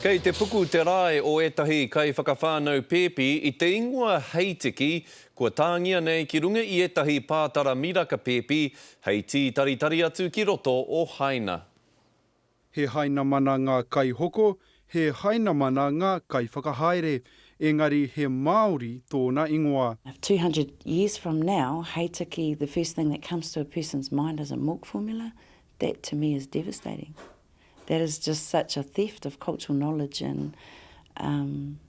Kei te puku te rae o ētahi kaiwhakawhānau pēpi i te ingoa Heitiki, kua tāngia nei ki runga i ētahi pātara miraka pēpi hei tītaritari atu ki roto o Haina. He Hainamana ngā kaihoko, he Hainamana ngā kaiwhakahaere, engari he Māori tōna ingoa. If 200 years from now, Heitiki, the first thing that comes to a person's mind is a milk formula, that to me is devastating. That is just such a theft of cultural knowledge and um,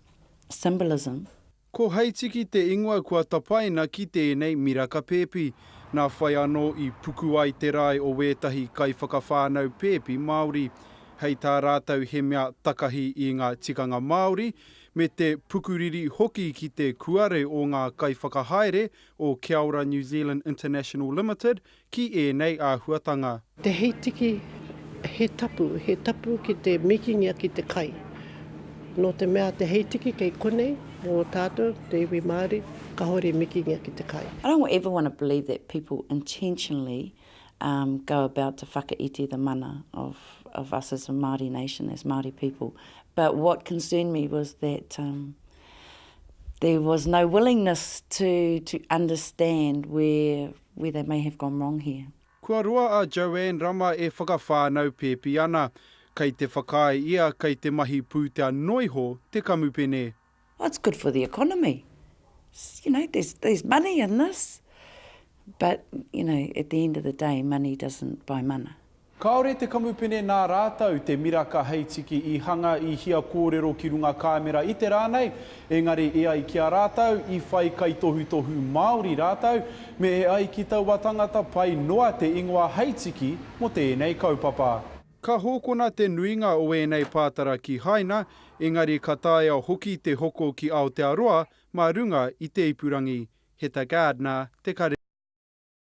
symbolism. Ko Heitiki te ingoa kua tapaina ki tēnei miraka pēpi. Nā whai anō i puku ai te rae o wētahi kaiwhakawhānau pēpi Māori. Hei tā rātou he mea takahi i ngā tikanga Māori, me te pukuriri hoki ki te kuare o ngā kaiwhakahaere o Kia Ora New Zealand International Limited ki ēnei āhuatanga. Te heitiki, he tapu, he tapu ki te mikingia ki te kai. Nō te mea te heitiki kei konei, mō tātou, te iwi Māori, kahore mikingia ki te kai. I don't ever want to believe that people intentionally um, go about to whakaiti the mana of, of us as a Māori nation, as Māori people. But what concerned me was that um, there was no willingness to, to understand where, where they may have gone wrong here. Kua roa a Joanne Rama e whakawhānau pēpi ana. Kei te whakaae ia kei te mahi pūtea noiho te kamupene. Oh, it's good for the economy. You know, there's, there's money in this. But, you know, at the end of the day, money doesn't buy mana. Kāore te kamupene nā rātou te miraka hei tiki i hanga i hia kōrero ki runga kāmera i te rā nei, engari e ai ki a rātou, i whai kaitohutohu Māori rātou, me e ai ki taua tangata pai noa te ingoa hei tiki mō tēnei kaupapa. Ka hokona te nuinga o ēnei pātara ki Haina, engari ka taea hoki te hoko ki Aotearoa mā runga i te ipurangi. Heta Gardner, Te Karere.